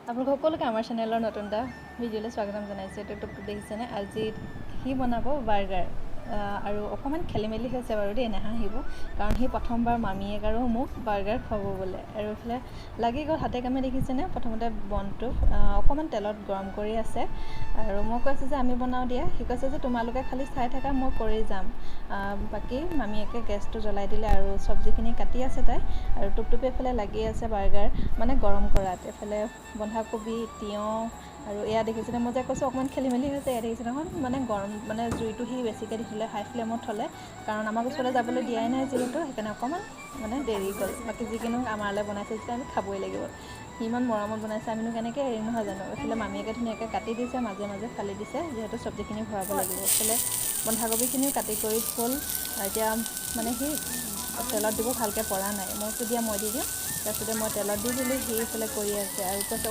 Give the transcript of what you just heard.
আপোনালোক সকলোকে আমাৰ চেনেলৰ নতুন এটা ভিডিঅ'লৈ স্বাগতম জনাইছোঁ। এইটো টুকটুক দেখিছেনে? আজি সি বনাব বাৰ্গাৰ আৰু অকণমান খেলি মেলি হৈছে বাৰু দেই, নাহাঁহিব, কাৰণ সি প্ৰথমবাৰ মামীয়েক আৰু মোক বাৰ্গাৰ খুৱাব বোলে। আৰু এইফালে লাগি গ'ল হাতে কামে, দেখিছেনে? প্ৰথমতে বনটো অকণমান তেলত গৰম কৰি আছে আৰু মই কৈছোঁ যে আমি বনাওঁ দিয়া। সি কৈছে যে তোমালোকে খালি চাই থাকা, মই কৰি যাম। বাকী মামীয়েকে গেছটো জ্বলাই দিলে আৰু চব্জিখিনি কাটি আছে তাই, আৰু টুপটুপি এইফালে লাগি আছে বাৰ্গাৰ মানে গৰম কৰাত। এইফালে বন্ধাকবি, তিয়ঁহ আৰু এয়া দেখিছেনে, মই যে কৈছোঁ অকণমান খেলি মেলি হৈছে, এয়া দেখিছে নহয়, মানে গৰম মানে জুইটো সি বেছিকৈ দি থ'লে, হাই ফ্লেমত থ'লে, কাৰণ আমাক ওচৰলৈ যাবলৈ দিয়াই নাই যিহেতু, সেইকাৰণে অকণমান মানে দেৰি গ'ল। বাকী যিকোনো আমালৈ বনাইছে যেতিয়া আমি খাবই লাগিব। সি ইমান মৰমত বনাইছে, আমিনো কেনেকৈ এৰিম, নহয় জানো? এইফালে মামীয়েকে ধুনীয়াকৈ কাটি দিছে, মাজে মাজে ফালি দিছে, যিহেতু চব্জিখিনি ভৰাব লাগিব। এইফালে বন্ধাকবিখিনিও কাটি কৰি হ'ল। এতিয়া মানে সি তেলত দিব ভালকৈ পৰা নাই। মই কৈছোঁ দিয়া, মই দি দিওঁ। তাৰপিছতে মই তেলত দি দিলোঁ, সি এইফালে কৰি আছে আৰু কৈছে